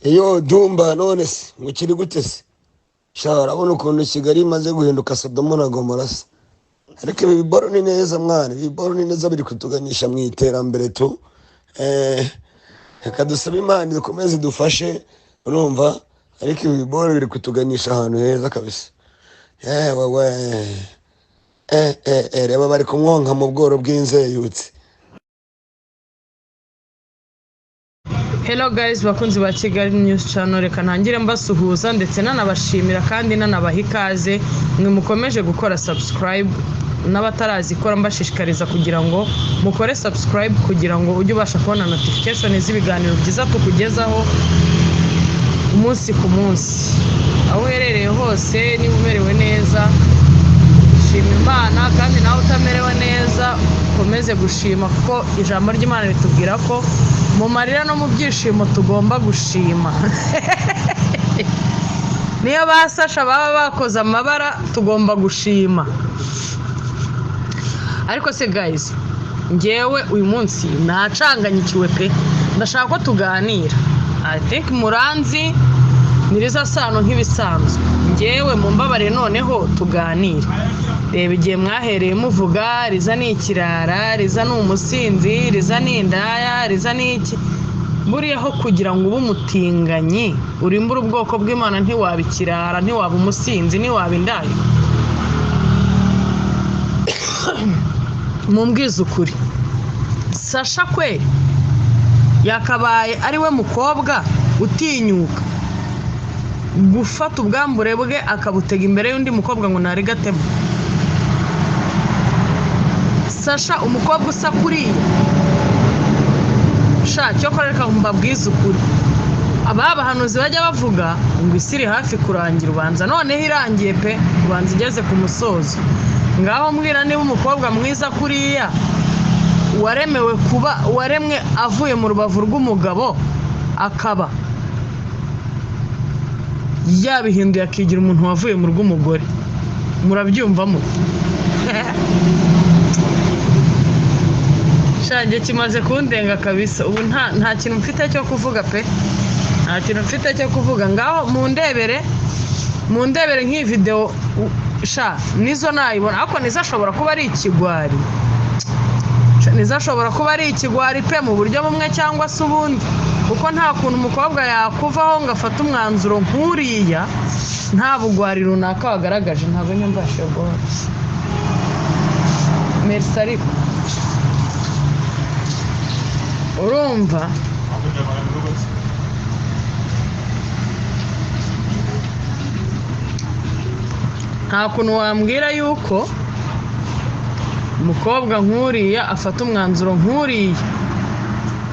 Iyo Dumba, none se mukiri gute se? Sha, urabona ukuntu Kigali imaze guhinduka Sodomo na Gomora se? Ariko ibi biboro ni neza mwana, ibi biboro ni neza, biri kutuganisha mu iterambere tu. Reka dusabe Imana ikomeze idufashe, urumva? Ariko ibi biboro biri kutuganisha ahantu heza kabisa. Yewe we, reba bari kumwonka mu bworo bw'inzeyutsi. Hello guys, bakunzi ba Kigali News Channel, reka ntangire mbasuhuza ndetse nanabashimira kandi nanabaha ikaze mwe mukomeje gukora subscribe, n'abatarazikora mbashishikariza kugira ngo mukore subscribe kugira ngo ujye ubasha kubona notification z'ibiganiro byiza tukugezaho umunsi ku munsi. Aho uherereye hose, niba umerewe neza shima Imana, kandi nawe utamerewe neza ukomeze gushima, kuko ijambo ry'Imana ritubwira ko mu marira no mu byishimo tugomba gushima. Niyo ba Sasha baba bakoze amabara tugomba gushima. Ariko se guys, njyewe uyu munsi nacanganyikiwe pe, ndashaka ko tuganira. I think muranzi niriza sano nk'ibisanzwe, njyewe mumbabare noneho tuganire. Reba igihe mwahereye muvuga Riza ni ikirara, Riza ni umusinzi, Riza ni indaya, Riza ni iki. Buriya aho kugira ngo ube umutinganyi urimbure ubwoko bw'Imana, ntiwaba ikirara, ntiwaba umusinzi, ntiwaba indaya. Mumbwize ukuri, Sasha kweri yakabaye ari we mukobwa utinyuka gufata ubwambure bwe akabutega imbere y'undi mukobwa ngo narigatemo? Sasha umukobwa usa kuriya, sha cyokora reka mbabwize ukuri, aba bahanuzi bajya bavuga ngo isi iri hafi kurangira, ubanza noneho irangiye pe, ubanza igeze ku musozo. Ngaho mbwira niba umukobwa mwiza kuriya waremewe kuba waremwe avuye mu rubavu rw'umugabo akaba yabihinduye akigira umuntu wavuye mu rw'umugore, murabyumvamo? Shange kimaze kundenga kabisa, ubu nta kintu mfite cyo kuvuga pe, nta kintu mfite cyo kuvuga. Ngaho mundebere nk'iyi video, sha nizo nayibona, ariko nizo ashobora kuba ari ikigwari. Nizo ashobora kuba ari ikigwari pe, mu buryo bumwe cyangwa se ubundi, kuko nta kuntu umukobwa yakuvaho ngo afate umwanzuro nk'uriya nta bugwari runaka wagaragaje. Ntabwo nyumva shobora merci, ariko urumva nta kuntu wambwira yuko umukobwa nk'uriya afata umwanzuro nk'uriya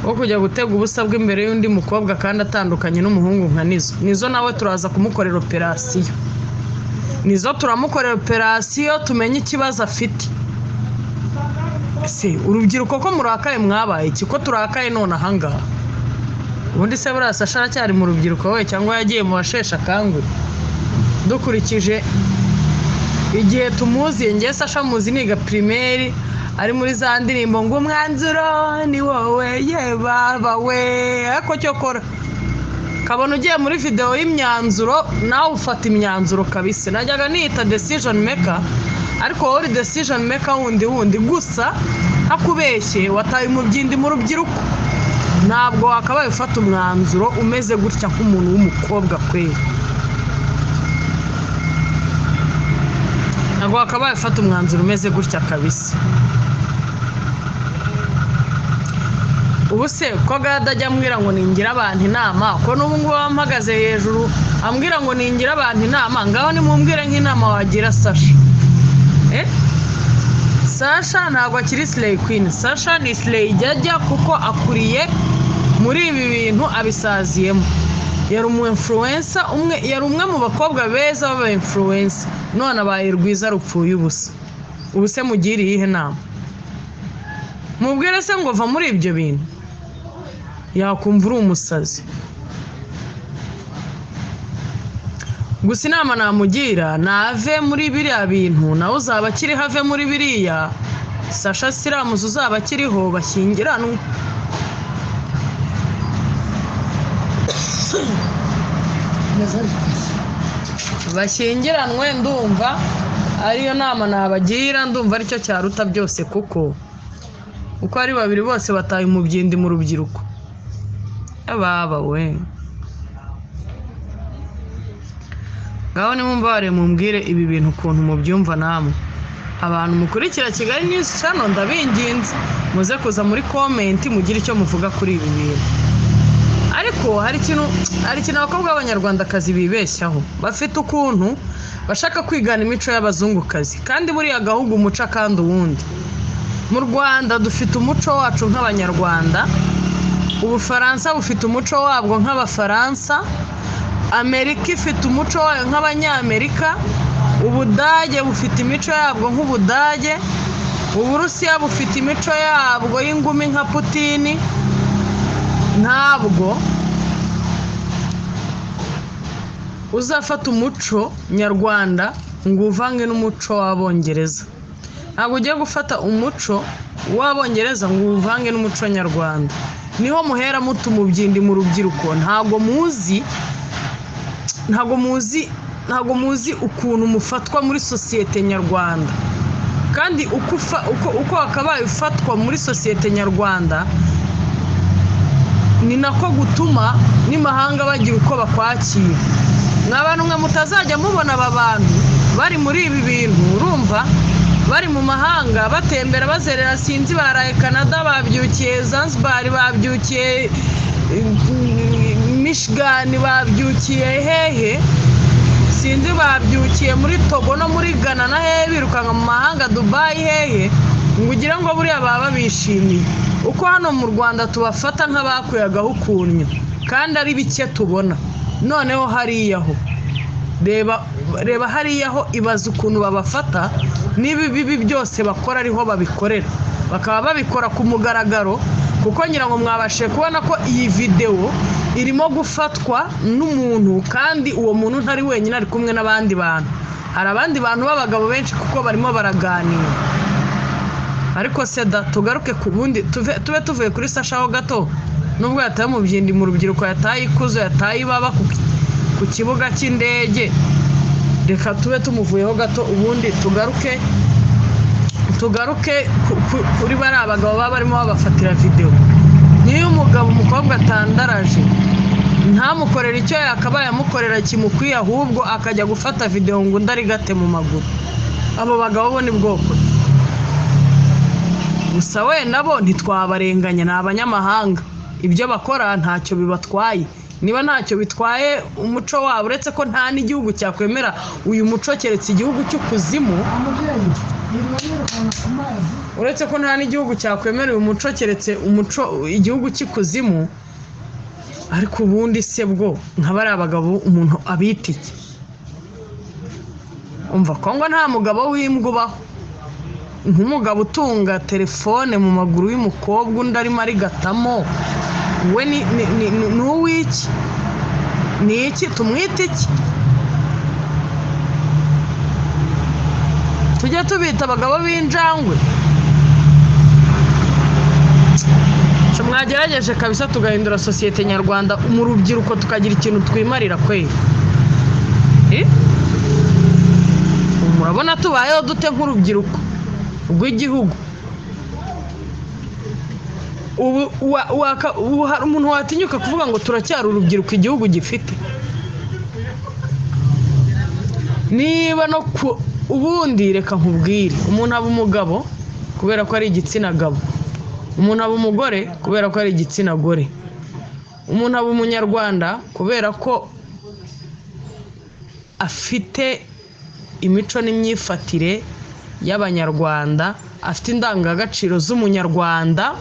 wo kujya gutega ubusa bw'imbere y'undi mukobwa kandi atandukanye n'umuhungu nka Nizo. Nizo nawe turaza kumukorera operasiyo, Nizo turamukorera operasiyo tumenye ikibazo afite. Ese urubyiruko ko murakaye mwabaye iki? Ko turakaye none ahangaha? Ubundi se buriya Sasha aracyari mu rubyiruko we cyangwa yagiye mu basheshe akanguhe? Dukurikije igihe tumuziye, ngewe Sasha muzi niga primaire, ari muri za ndirimbo ngo umwanzuro ni wowe ye baba we, ariko cyokora kabona ugiye muri video y'imyanzuro nawe ufata imyanzuro kabisa. Najyaga niyita decision maker, ariko wowe uri decision maker wundi wundi gusa, ntakubeshye wataye umubyindi mu rubyiruko. Ntabwo wakabaye ufata umwanzuro umeze gutya nk'umuntu w'umukobwa kweri, ntabwo wakabaye ufata umwanzuro umeze gutya kabisa. Ubu se ko Gada ajya ambwira ngo ningira abantu inama, ko n'ubu ngubu mpagaze hejuru ambwira ngo ningira abantu inama, ngaho nimumbwire nk'inama wagira Sasha. Sasha ntabwo akiri Slay Queen, Sasha ni Slay Jajya, kuko akuriye muri ibi bintu abisaziyemo. Yari umu influencer umwe, yari umwe mu bakobwa beza b'aba influencer, none abaye rwiza rupfuye ubusa. Ubu se mugiriye iyihe nama? Mubwire se ngo va muri ibyo bintu, yakumva uri umusazi. Gusa inama namugira, nave muri biriya bintu, nawe uzaba akiriho ave muri biriya. Sasha Siramuzi uzaba akiriho bashyingiranwe. Bashyingiranwe, ndumva ariyo nama nabagira, ndumva aricyo cyaruta byose, kuko uko ari babiri bose bataye umubyindi mu rubyiruko. Ababa we, ngaho nimumbabare mumbwire ibi bintu ukuntu mubyumva namwe. Abantu mukurikira Kigali News Channel, ndabinginze muze kuza muri comment mugire icyo muvuga kuri ibi bintu. Ariko hari ikintu abakobwa b'abanyarwandakazi bibeshyaho, bafite ukuntu bashaka kwigana imico y'abazungukazi, kandi buriya gahugu umuco kandi uwundi. Mu Rwanda dufite umuco wacu nk'Abanyarwanda, Ubufaransa bufite umuco wabwo nk'Abafaransa, Amerika ifite umuco wayo nk'Abanyamerika, Ubudage bufite imico yabwo nk'Ubudage, Uburusiya bufite imico yabwo y'ingumi nka Putini. Ntabwo uzafata umuco nyarwanda ngo uvange n'umuco w'Abongereza, ntabwo ugiye gufata umuco w'Abongereza ngo uvange n'umuco nyarwanda. Niho muhera mutuma umubyindi mu rubyiruko. Ntabwo muzi ukuntu mufatwa muri sosiyete nyarwanda, kandi uko wakabaye ufatwa muri sosiyete nyarwanda ni nako gutuma n'imahanga bagira uko bakwakira. Mwa bantu mwe mutazajya mubona aba bantu bari muri ibi bintu, urumva bari mu mahanga batembera bazerera, sinzi baraye Canada, babyukiye Zanzibar, babyukiye Michigan, babyukiye hehe, sinzi babyukiye muri Togo no muri Ghana na hehe, birukanka mu mahanga, Dubai, hehe, ngo ugire ngo buriya baba bishimiye uko hano mu Rwanda tubafata nk'abakuye agahukunyo kandi ari bike tubona. Noneho hariya ho, reba, reba hariya ho, ibaza ukuntu babafata n'ibi bibi byose bakora ariho babikorera, bakaba babikora ku mugaragaro. Kuko ngira ngo mwabashije kubona ko iyi videwo irimo gufatwa n'umuntu, kandi uwo muntu ntari wenyine, ari kumwe n'abandi bantu. Hari abandi bantu b'abagabo benshi kuko barimo baraganira. Ariko se da, tugaruke ku bundi, tube tuvuye kuri Sasha ho gato, nubwo yataye umubyindi mu rubyiruko, yataye ikuzo, yataye ibaba ku kibuga cy'indege, reka tube tumuvuyeho gato, ubundi tugaruke kuri bariya bagabo baba barimo babafatira videwo. Niyo umugabo umukobwa atandaraje, ntamukorere icyo yakabaye amukorera kimukwiye, ahubwo akajya gufata videwo ngo undi arigate mu maguru, abo bagabo bo ni bwoko ki? Gusa wenda bo ntitwabarenganya, ni abanyamahanga, ibyo bakora ntacyo bibatwaye. Niba ntacyo bitwaye umuco wabo, uretse ko nta n'igihugu cyakwemera uyu muco keretse igihugu cy'ukuzimu, Umubyeyi yirirwa yirukanka ku mazi. uretse ko nta n'igihugu cyakwemera uyu muco keretse umuco igihugu cy'ikuzimu. Ariko ubundi se bwo nka bariya bagabo umuntu abita iki? Umva ko ngo nta mugabo w'imbwa ubaho, nk'umugabo utunga telefone mu maguru y'umukobwa undi arimo arigatamo, we ni uw'iki? Ni iki? Tumwite iki? Tujye tubita abagabo b'injangwe? Mwagerageje kabisa tugahindura sosiyete nyarwanda mu rubyiruko, tukagira ikintu twimarira kweri. Eh? Ubu murabona tubayeho dute nk'urubyiruko rw'igihugu? Ubu hari umuntu watinyuka kuvuga ngo turacyari urubyiruko igihugu gifite? Niba no ku ubundi, reka nkubwire, umuntu aba umugabo kubera ko ari igitsina gabo, umuntu aba umugore kubera ko ari igitsina gore, umuntu aba umunyarwanda kubera ko afite imico n'imyifatire y'Abanyarwanda, afite indangagaciro z'Umunyarwanda.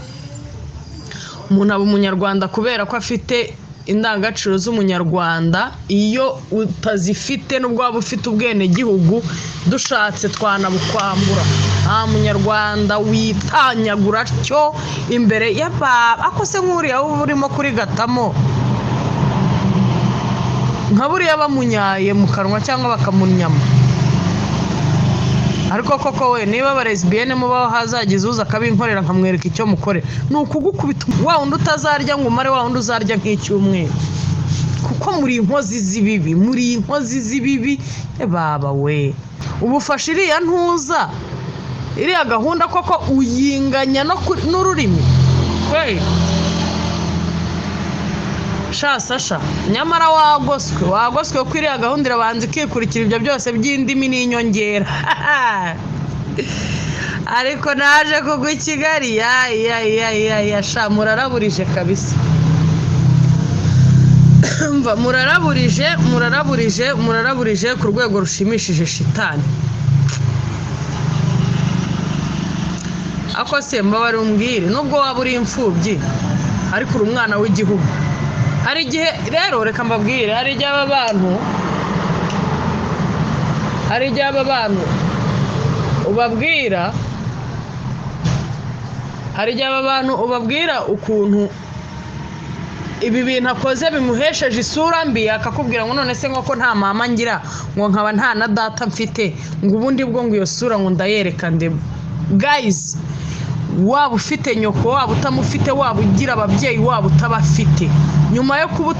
Umuntu aba umunyarwanda kubera ko afite indangagaciro z'Umunyarwanda. Iyo utazifite, nubwo waba ufite ubwenegihugu, dushatse twanabukwambura. Nta munyarwanda witanyagura atyo imbere y'aba ako se nk'uriya uba urimo kurigatamo, nka buriya bamunyaye mu kanwa cyangwa bakamunyama. Ariko koko we, niba abalesbiyene mubaho, hazagize uza akabinkorera nkamwereka icyo mukorera, ni ukugukubita wa wundi utazarya ngo umare, wa wundi uzarya nk'icyumweru, kuko Muri inkozi z'ibibi, muri inkozi z'ibibi. Baba we, ubu ufashe iriya ntuza, iriya gahunda koko uyinganya n'ururimi we. Sha Sasha, nyamara wagoswe, wagoswe, kuko iriya gahunda irabanza ikikurikira ibyo byose by'indimi n'inyongera. Ariko naje kugwa i Kigali ya ya ya ya ya. Sha, muraraburije kabisa. Mva, muraraburije, muraraburije, muraraburije ku rwego rushimishije. Shitani ako se, mbabare umbwire, nubwo waba uri imfubyi ariko uri umwana w'igihugu. Hari igihe rero, reka mbabwire, hari igihe aba bantu ubabwira, hari igihe aba bantu ubabwira ukuntu ibi bintu akoze bimuhesheje isura mbi, akakubwira ngo none se ngo ko nta mama ngira, ngo nkaba nta na data mfite, ngo ubundi bwo ngo iyo sura ngo ndayereka ndeba. Guys, waba ufite nyoko, waba utamufite, waba ugira ababyeyi, waba utabafite, nyuma yo kuba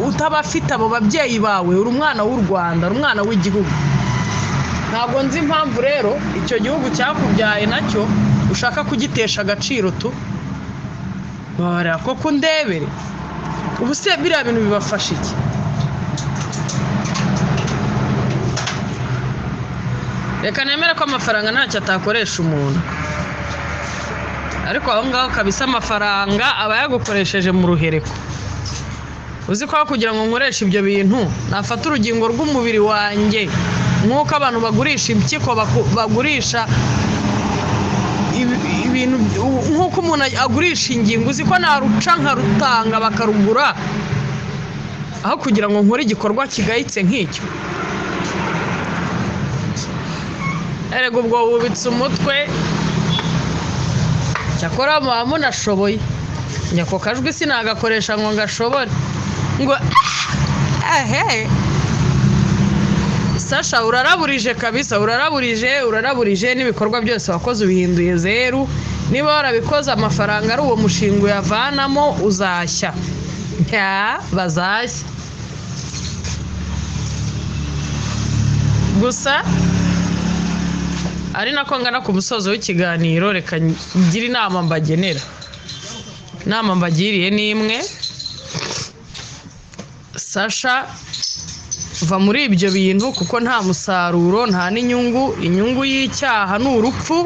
utabafite abo babyeyi bawe, uri umwana w'u Rwanda, uri umwana w'igihugu. Ntabwo nzi impamvu rero icyo gihugu cyakubyaye nacyo ushaka kugitesha agaciro tu. Bara koko undebere, ubu se biriya bintu bibafasha iki? Reka nemere ko amafaranga ntacyo atakoresha umuntu, ariko aho ngaho kabisa amafaranga aba yagukoresheje mu ruhereko. Uzi ko aho kugira ngo nkoreshe ibyo bintu nafata urugingo rw'umubiri wanjye, nk'uko abantu bagurisha impyiko, bagurisha ibintu, nk'uko umuntu agurisha ingingo, uzi ko naruca nkarutanga bakarugura, aho kugira ngo nkore igikorwa kigayitse nk'icyo? Erega ubwo wubitse umutwe. Cyakora muba munashoboye. Njye ako kajwi sinagakoresha ngo ngashobore ngo ehe. Sasha, uraraburije kabisa, uraraburije, uraraburije, n'ibikorwa byose wakoze ubihinduye zeru. Niba warabikoze amafaranga ari uwo mushinga uyavanamo, uzashya. Ya, bazashya gusa. Ari nako ngana ku musozo w'ikiganiro, reka ngire inama mbagenera. Inama mbagiriye ni imwe: Sasha, va muri ibyo bintu, kuko nta musaruro, nta n'inyungu. Inyungu y'icyaha ni urupfu.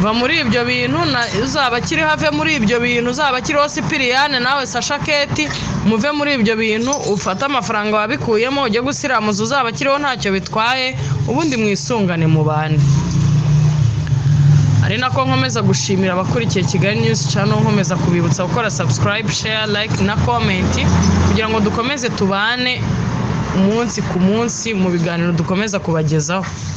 Va muri ibyo bintu. Uzaba akiriho ave muri ibyo bintu, uzaba akiriho Sipiriyane, nawe Sasha Keti, muve muri ibyo bintu, ufate amafaranga wabikuyemo ujye gusiramuza uzaba akiriho, ntacyo bitwaye, ubundi mwisungane mu bandi. Ari nako nkomeza gushimira abakurikiye Kigali News Channel, nkomeza kubibutsa gukora subscribe, share, like na comment, kugira ngo dukomeze tubane umunsi ku munsi mu biganiro dukomeza kubagezaho.